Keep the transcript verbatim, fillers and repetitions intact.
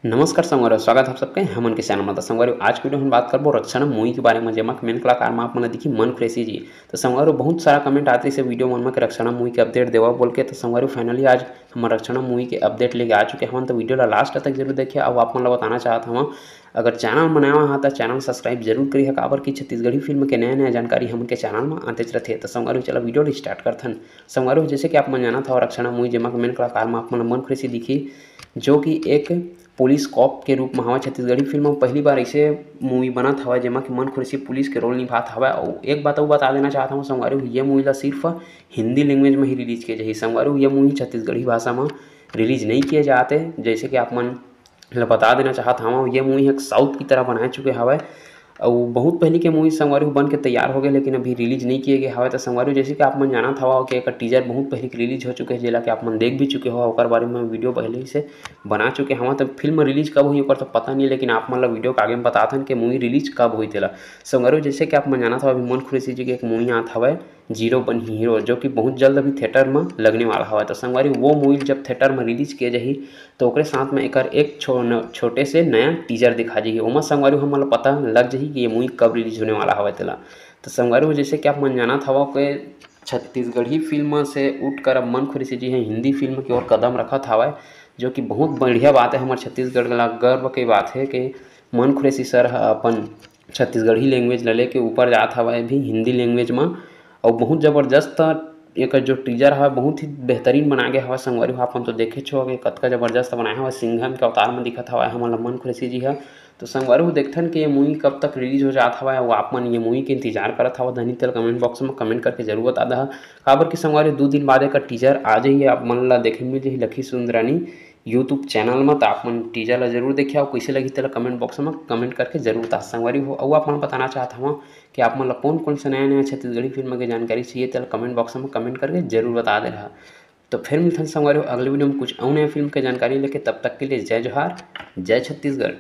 नमस्कार संगवारी हो, स्वागत है आप सबके हमन के चैनल में। तो संगवारी हो, आज के वीडियो हम बात करबो रक्षाणा मूवी के बारे में, जेमा के मेन कलाकार में आप मन ला दिखी मन कुरैशी जी। तो संगवारी हो, बहुत सारा कमेंट आत रहिसे वीडियो मन में कि रक्षाणा मूवी के अपडेट देवा बोल के। तो संगवारी हो, finally आज हम रक्षाणा मूवी के अपडेट लेके आ चुके हवन। तो वीडियो ला लास्ट तक जरूर देखिए। अब आप मन ला बताना चाहत हवं, अगर चैनल में नया हा तो चैनल सब्सक्राइब जरूर करिए, काबर कि छत्तीसगढ़ी फिल्म के नया नया जानकारी हमन के चैनल में आतेच रथे। तो संगवारी हो, चला वीडियो ला स्टार्ट करथन। संगवारी हो, जैसे कि आप मन जानत हव, रक्षाणा मूवी जेमा के मेन कलाकार में आप मन ला मन कुरैशी दिखी, जो कि एक पुलिस कॉप के रूप में हवय। छत्तीसगढ़ी फिल्म में पहली बार ऐसे मूवी बनत हवय, जेमा कि मन कुरैशी पुलिस के रोल निभात हवय। अउ एक बात अउ बता देना चाहत हवं संगवारी हो, ये मूवी ला सिर्फ हिंदी लैंग्वेज में ही रिलीज किए जाही। संगवारी हो, ये मूवी छत्तीसगढ़ी भाषा में रिलीज नहीं किए जाते, जैसे कि आप मन ल बता देना चाहत हवं, ये मूवी ह साउथ की तरह बनाए चुके हवय। अउ बहुत पहली के मूवी संगवारी हो बन के तैयार हो गए, लेकिन अभी रिलीज नहीं किए गए हवय। तो संगवारी हो, जैसे कि आप मन जानत हवव कि एकर टीजर बहुत पहली के रिलीज हो चुके हे, जेला कि आप मन देख भी चुके हो, ओकर बारे में वीडियो पहले ही से बना चुके हवं। तो फिल्म रिलीज कब होही ओकर तो पता नहीं, लेकिन आप मन ला वीडियो के आगे में बताथन कि मूवी रिलीज कब होही तेला। संगवारी हो, जैसे कि आप मन जानत हव, अभी मन कुरैशी जी के एक मूवी आत हवय जीरो बनही हीरो, जो कि बहुत जल्द अभी थिएटर में लगने वाला हवय। तो संगवारी हो, वो मूवी जब थिएटर में रिलीज किया जाही तो ओकरे साथ में एकर एक छो-, न-, छोटे से नया टीजर दिखा जाही। ओमा संगवारी हो, हमन ला पता लग जाही कि ये मूवी कब रिलीज होने वाला हवय तेला। तो संगवारी हो, जैसे कि आप मन जानत हवव कि छत्तीसगढ़ी फिल्म से उठ कर अब मन कुरैशी जी ह हिंदी फिल्म की ओर कदम रखत हवय, जो कि बहुत बढ़िया बात है हमर छत्तीसगढ़ ला गर्व के बात है कि मन कुरैशी सर ह अपन छत्तीसगढ़ी लैंग्वेज ला लेके ऊपर जात हवय अभी हिंदी लैंग्वेज म। अउ बहुत जबरदस्त एकर जो टीजर हवय, बहुत ही बेहतरीन बना गे हवय। संगवारी हो, आप मन तो देखेच हो कि कतका जबरदस्त बनाए हवय, सिंघम के अवतार म दिखत हवय हमन ला मन कुरैशी जी ह। तो संगवारी हो, देखथन कि ये मूवी कब तक रिलीज हो जात हवय, अउ आप मन ये मूवी के इंतजार करत हव धनी तेला कमेंट बॉक्स में कमेंट करके जरूर बता दहा। काबर कि संगवारी हो, दू दिन बाद एकर टीजर आ जाही, आप मन ला देखे मिल जाही लखी सुंदरानी YouTube चैनल में। तो आप मन टीजर ला जरूर देखिए, अउ कैसे लगही तेला कमेंट बॉक्स में कमेंट करके जरूर बता। संगवारी हो, अउ आप मन बताना चाहत हवं कि आप मन ला कौन कौन से नया नया छत्तीसगढ़ी फिल्म के जानकारी चाहिए, तेला कमेंट बॉक्स में कमेंट करके जरूर बता दे रहा। तो फिर मिलथन संगवारी हो अगले वीडियो में कुछ अउ नया फिल्म के जानकारी लेके। तब तक के लिए जय जोहार, जय छत्तीसगढ़।